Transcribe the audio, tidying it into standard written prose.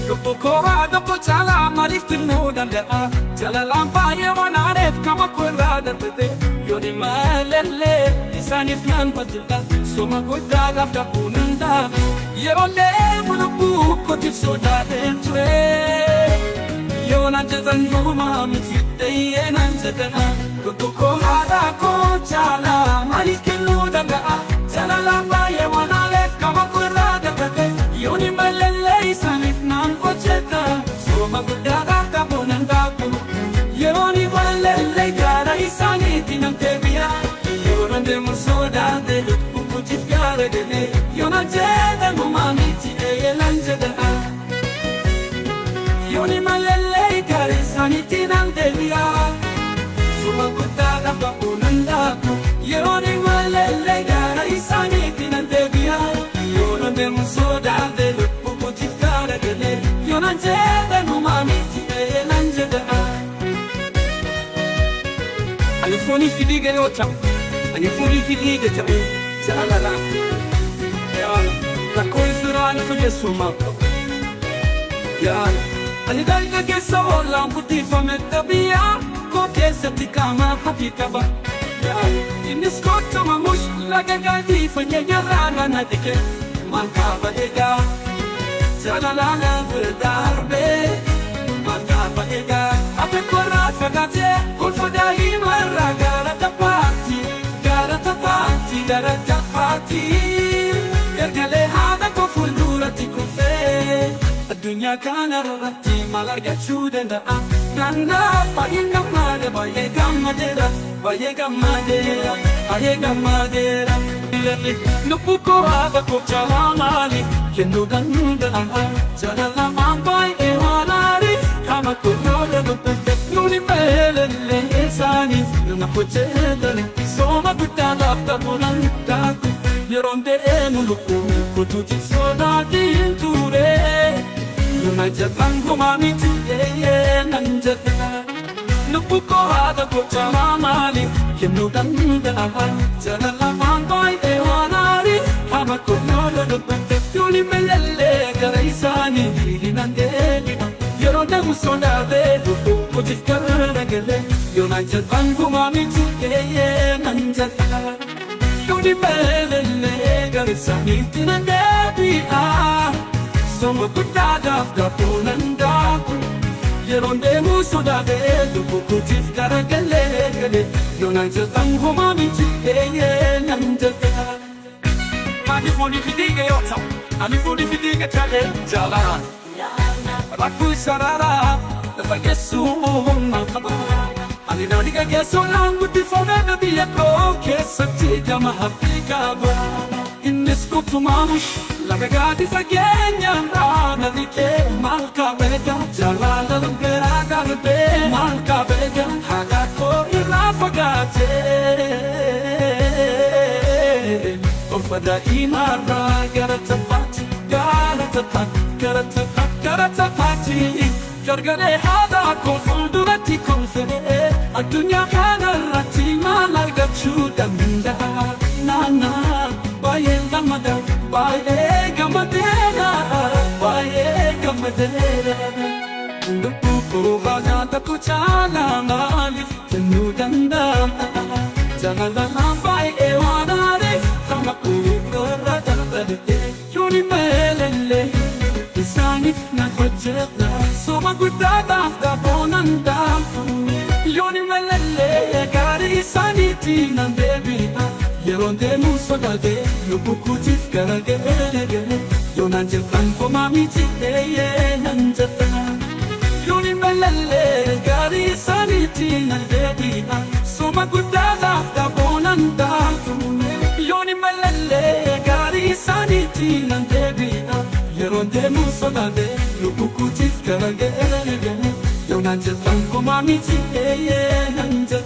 Lubbuu koo haadha koo caalaa maaliif kennuu danda'a? Jaalalaan baay'ee waan aareef qaama koo irraa darbate. Yooni malallee isaaniif nan hojjedha. Soma guddaadhaaf dhabuu nan dhaabu. Yeroo deemu lubbuu kootiif sodaadheen ture. Yoo naan jedhan homaa miti ta'ee naan jedhana. Lubbuu koo haadha koo caalaa maaliif kennuu danda'a? Jaalalaan baay'ee waan aareef qaama koo irraa darbate. Yooni malallee isaaniif nan hojjedha. Soma guddaadhaaf dhabuu nan dhaabu. Yerooni malallee gara isaaniitti nan deebi'a. Yeroo deemu sodaadhe lubbuu kootiif gara galee. Yoo naan jedhan homaa miti ta'ee naan jedhana. Yooni malallee gara isaaniitti nan deebi'a. Soma guddaadhaaf dhabuu nan dhaabu. Yerooni malallee gara isaaniitti nan deebi'a. Yeroo deemu sodaadhe lubbuu kootiif gara galee. Yoo naan jedhan homaa miti ta'ee naan jedhana. Ani foonii fi dhiiga yoo ta'u, ani foonii fi dhiiga ta'u jaalala. Rakkoo isiraan fayyasummaa qabu. Ani dargaggeessa oolaan guddifame xabiyaa koo keessatti qaama hafi qaba. Innis kottuma mush laga gaaddii fayyadaraa nana dhike maal qaba egaa jaalala bira darbee maal qaba egaa ati korraa fagaatee kolfa daa'ima irraa gara taphaatti gara taphaatti gara taphaatti gargalee haadha koo fuulduratti kufee. Addunyaa kana irratti maal argachuu danda'a? Naannaa baay'ee gammaade baay'ee gammadeera baay'ee gammadeera baay'ee gammadeera. Lubbuu koo haadha koo caalaa maaliif kennuu danda'a? Jaalalaan baay'ee waan aariif qaama koo yoo darbate. Nuuni malallee isaaniif na hojjetan. Sooma guddaadhaaf dhabuu nan dhaabu. Yeroon deemu lubbuu kootiif sodaadhiin ture. Yoona jedhan homaa miti ta'ee nan jedha. Lubbuu koo haadha koo caalaa maaliif kennuu danda'a? Jaalalaan baay'ee waan aariif qaama koo yoo darbate. Yooni malallee gara isaanii nan deebi'a. Yeroo deemu sodaadhee lubbuu kootiif gara galee. Yoona jedhan homaa miti ta'ee nan jedha. Yooni malallee gara isaaniitti nan deebi'a. Soma guddaadhaaf dhabuu nan dhaabu. Yeroon deemu sodaadhee lubbuu kootiif gara galee galee. Yoona jedhan homaa miti ta'ee nan jedha. Ani foonii fi dhiiga yoo ta'u, ani foonii fi dhiiga ta'ee jaalala. Rakkoo isaraaraa lafa geessuu humna qaba. Ani dargaggeessa oolaan guddifame biyya koo keessatti gama haphii qaba. Innis kottumaa laga gaaddisa fageenyaan raana dhiqee maal qabeega jaalala biraa darbee maal qabeega haadha koo irraa fagaatee. Kolfa daa'imarraa gara taphaatti gara taphaatti gara taphaatti gara taphaatti gargaree haadha koo fuulduratti kolfee addunyaa kana irratti maal argachuu danda'a? Naannaa baay'ee gammada baay'ee gammadeera baay'ee gammadeera. Lubbuu koo haadha koo caalaa maaliif kennuu danda'a? Jaalalaan baay'ee waan aariif qaama koo irraa darbate. Yooni malallee isaaniif na hojjedha. Soma guddaadhaaf dhabuu nan dhaabu. Yooni malallee gara isaaniitti nan deebi'a. Yeroon deemu sodaadhee lubbuu kootiif gara galee. Yoo naan jedhan homaa miti ta'ee nan jedha. Yooni malallee gara isaaniitti nan deebi'a. Soma guddaadhaaf dhabuu nan dhaabu. Yooni malallee gara isaaniitti nan deebi'a. Yeroon deemu sodaadhee lubbuu kootiif gara galee. Yoo naan jedhan homaa miti ta'ee nan jedha.